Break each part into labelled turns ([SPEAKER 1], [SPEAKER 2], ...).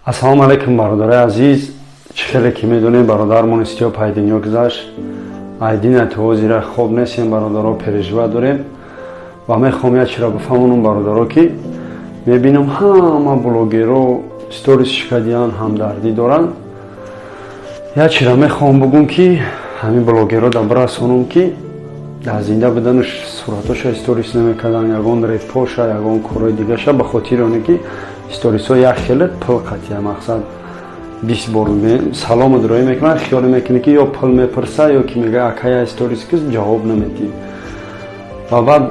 [SPEAKER 1] Ассалому алайкум, бародарои азиз. Чӣ хеле ки медонем, бародармон Истиёб ай дунё гузашт. Айдина то хоб нестем, бародаро, переживать дорем ва мехоҳам як чиро бифаҳмонам, бародаро, ки мебинам, ҳама блогеро сторис шикадиян, ҳамдардӣ доранд. Як чиро мехоҳам бугум, ки ҳамин блогеро да бирасонам, ки дар зинда буданаш суратоша сторис намекардан, ягон репоша, ягон корҳои дигаша, ба хотири оне ки сторисҳо як хеле пул қатия. Мақсад, 20 бор салому дуроӣ мекунад, хиёле мекунӣ, ки ё пул мепурса, ё ки мега: «Акая, сторис ки», ҷавоб наметӣ. Ва баъд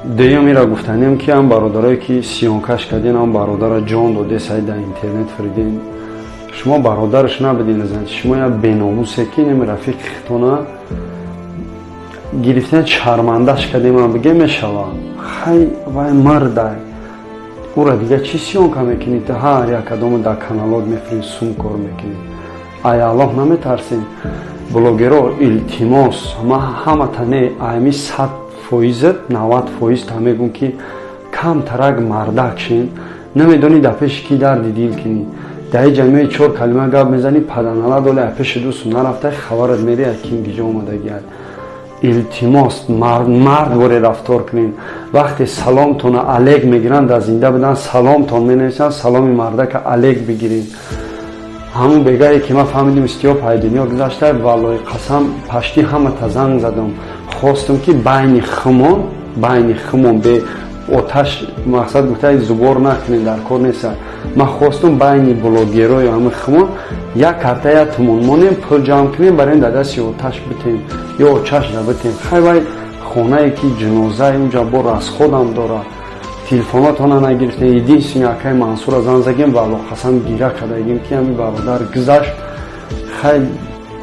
[SPEAKER 1] дуюм ира гуфтанем, ки ҳам бародарое ки съёмка ш кардин, ҳам бародара ҷон доде, сай дар интернет фиридин, шумо бародараш набудин. Шумо як беномусе, ки неми рафиқи хитона гирифтен, шармандаш кардем, биге мешава. Хай, вай мардай, ура дига чӣ съёмка мекунӣ? Ту ҳар як кадому дар каналот мефирӣ, сум кор мекунӣ. Ай Аллоҳ наметарсем? Блогеро, илтимос, ма ҳамата не, айми 100%, 90% та мегӯм, ки камтарак мардак шен. Намедонӣ, дар пеши ки дарди дил кунӣ. Дар ҷамъияи чор калима гап мезанӣ, паданала доли, ай пеши дӯсту нарафта, хабарат мери, ким гиҷо омадагиай. Илтимос, мард воре рафтор кунем. Вақте саломтона алек мегиранд, дар зинда будан саломтон менависанд, саломи мардака алек бигирем. Ҳамун бегае ки ман фаҳмидим, Истиёб ай дунё гузашта, валлои қасам, пашти ҳамата занг задам, хостум, ки байни хумон бе оташ, мақсад, гуфта зубор накунем, дар кор неста. Ман хостум байни блогерои ҳами хумон як карта, як тумон монем, пул ҷамъ кунем, барем дар дасти оташ битем ё очашда битем. Хай, вай хонае ки ҷинозаи, унҷа бо расход ам дорад. Телефонотона нагирифтем. Единственный акаи Мансура зан задем, валло қасам, гира кардагим, ки ҳами бародар гузашт. Хай,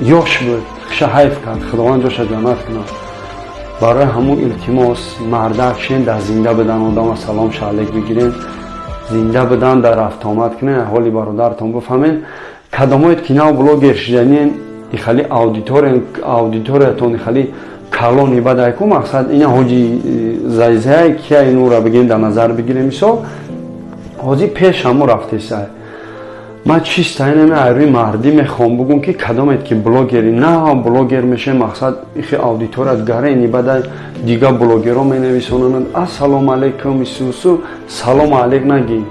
[SPEAKER 1] ёш буд, хуша ҳайф кард, Худованд ҷоша ҷаннат кунад. Барои ҳамун илтимос, мардак шен. Дар зинда будан одама салом шаълек бигирем, зинда будан дар рафтуомад кунем, ҳоли бародаратон бифаҳмем. Кадомоед ки нав блогер шиданен, ихали аудиториятон ихали калони бадайку, мақсад, ина ҳоҷи зайзая кия, инура бигем, дар назар бигирем, мисол, ҳози пеш ҳамо рафтесай. Ман чиста инами айрӯи мардӣ мехоҳам бугум, ки кадомед ки блогери на блогер мешем, мақсад, ихи аудиторият гарени бадай, дига блогерро менависонанд: «Ассалому алайкум», исусу салому алейк нагӣ.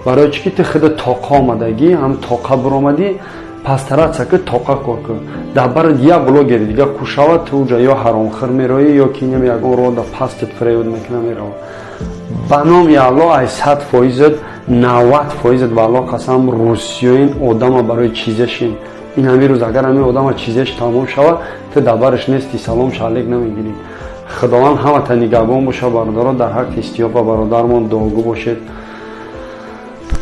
[SPEAKER 1] Барои чӣ ки ту худа тоқа омадагӣ, ҳам тоқа биромадӣ, пастаратса ки тоқа кор кун. Дар барат як блогери дига кушава, ту уҷа ё ҳаромхӯр мероӣ, ё ки нем ягон рода пастет фиреб мекуна, мерава. Ба номи Аллоҳ, ай 100%, 90%, ба Аллоҳ қасам, русиёин одама барои чизешин. Ин ҳамин рӯз агар ҳамин одама чизеш тамом шавад, ту дар бараш нести, салом шалек намегирӣ. Худованд ҳамата нигаҳбон боша. Бародаро, дар ҳаққи Истиёфа бародармон дуогӯ бошед.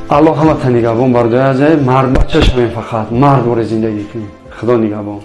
[SPEAKER 1] Аллоҳ ҳамата нигаҳбон. Бародари азиз, мардбача шавем, фақат мард боре зиндагӣ кунем. Худо нигаҳбон.